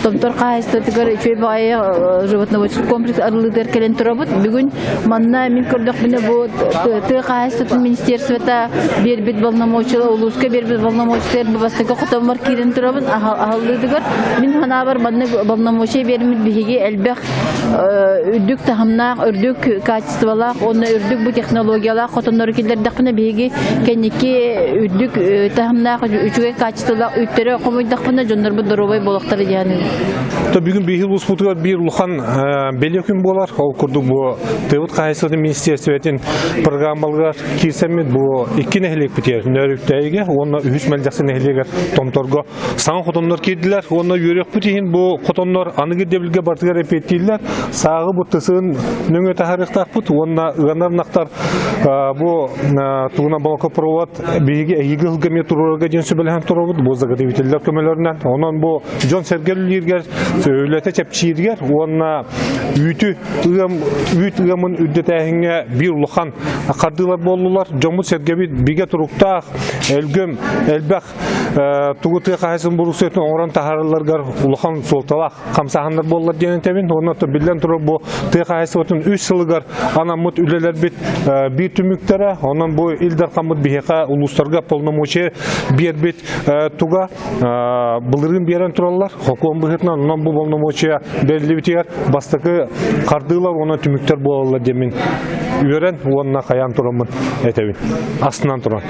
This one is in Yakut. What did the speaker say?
Томтор хаһаайыстыбатыгар үчүгэй баҕайы животноводческий комплекс арыллыытыгар кэлэн турабыт. Бүгүн манна мин көрдөхпүнэ бу тыа хаһаайыстыбатын министерствота биэрбит полномочия улууска биэрбит полномочия бу бастакы хотоммор киирэн турабын аһыллыытыгар. Мин санаабар маннык полномочия биэрмит биһиги элбэх үрдүк таһымнаах, үрдүк качестволаах уонна үрдүк бу технологиялаах хотоннору киллэрдэхпинэ биһиги кэнники үрдүк таһымнаах үчүгэй качестволаах үүттэри хомуйдахпына дьоннорбут доруобай буолуохтара диэн. То бүгүн биһиги улууспутугар биир улахан бэлиэ күн буолар. Ол курдук бу тыабыт хаһаайыстыбатын министерствотын программаларыгар киирсэммит бу икки нэһилиэкпитигэр Нөөрүктээйигэ уонна Үһүс Мэлдьэхси нэһилиэгэр Томторго Саҥа хотоннор киирдилэр уонна үөрүөхпүт иһин бу хотоннор аныгы ирдэбилгэ барытыгар эппиэттииллэр. Сааҕы бу тысыын нөҥүө таһаарыахтаахпыт уонна ыанар ынахтар бу тугунан молокопровод биһиги эһиги ыһылга эмиэ туруорарга диэн сүбэлэһэн туруорбут бу заготовителлэр көмөлөрүнэн. Онон бу дьон-сэргэ үлэлииргэр үлэтэ чэпчииригэр уонна үүтү ыам үүт ыамын үрдэтээһиҥҥэ биир улахан хардыылар буоллулар. Дьоммут-сэргэбит бигэ туруктаах, өлгөм, элбэх тугу тыа хаһаайыстыбатын бородууксуйатын оҥорон таһааралларыгар улахан суолталаах хамсааһыннар буоллар диэн этэбин. Уонна биллэн турар бу тыа хаһаайыстыбатын үс сылыгар анаммыт үлэлэрбит биир түмүктэрэ. Онон бу Ил Дархаммыт биһиэхэ улуустарга полномочия биэрбит туга былырыын биэрэн тураллар. Хокуон быһыытынан онон бу полномочия бэриллибитигэр бастакы хардыылар уонна түмүктэр буолаллар диэммин үөрэн уонна хайаан тураммын этэбин. Астынан туран.